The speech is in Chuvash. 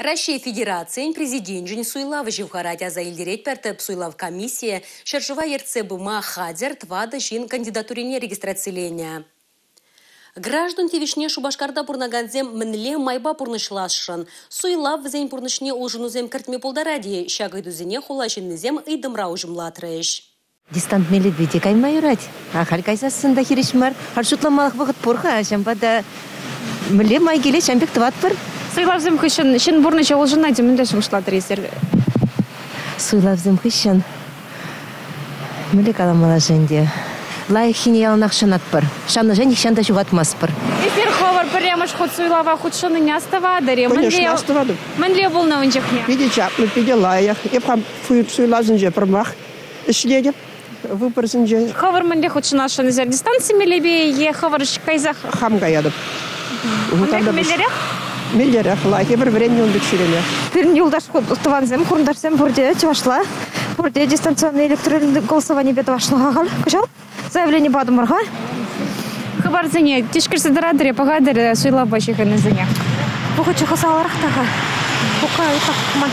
Раҫҫей Федерацийӗн Президенчӗн суйлавӗ ҫывхарать, аса илтеретпӗр. Тӗп суйлав комиссийӗ ҫӗршыва ертсе пыма хатӗр тӑватӑ ҫын кандидатурине регистрациленӗ. Граждан тивӗҫне Шупашкарта пурӑнакансем мӗнле майпа пурнӑҫласшӑн? Суйлав вӗсен пурнӑҫне улшӑнусем кӗртме пултарать-и? Ҫак ыйтусене хула ҫыннисем ыйтӑмра уҫӑмлатрӗҫ. Дистант мелӗпе те кайма юрать. Ахаль кайсассӑн та хирӗҫ мар. Халь шутламалӑх вӑхӑт пур-ха, ҫавӑнпа та мӗнле май килет, ҫавӑн пек тӑватпӑр. Суйлавсем хыҫҫӑн ҫын пурнӑҫӗ улшӑнать-и? Мӗнле шухӑшлатӑр эсир? Суйлавсем хыҫҫӑн мӗнле каламалла-ши ӗнтӗ? Лайӑххине яланах шанатпӑр. Шаннӑ нихҫан та ҫухатмастпӑр. Эсир хӑвӑр пӗрремӗш хут суйлава хутшӑннине астӑватӑр-и? Конечно, астӑватӑп. Мӗнле пулнӑ ун чухне? Питӗ чаплӑ, питӗ лайӑх. Эп хам суйлавсенче пӗрмах ӗҫлетӗп выборсенче. Хӑвӑр мӗнле хутшӑнасшӑн эсир? Дистанци мелӗпе е хӑвӑр кайсах? Хам каятӑп. Ун меллерех? Меллерех, лайӑх. Эпир вӗреннӗ ун пек ҫӳреме. Пирӗн юлташ тӑвансем, хурӑнташсем пурте чӑвашла, пурте дистанционный электронный голосованипе тӑвашлӑха халь кӑҫал. Заявлени патӑмӑр-ха. Хыпарсене тишкерсе тӑратӑр-и, пӑхатӑр суйлавпа ҫыхӑннисене? Вӑхӑчӗ хӑсаларах та-ха. Пока ытлах пӑхман.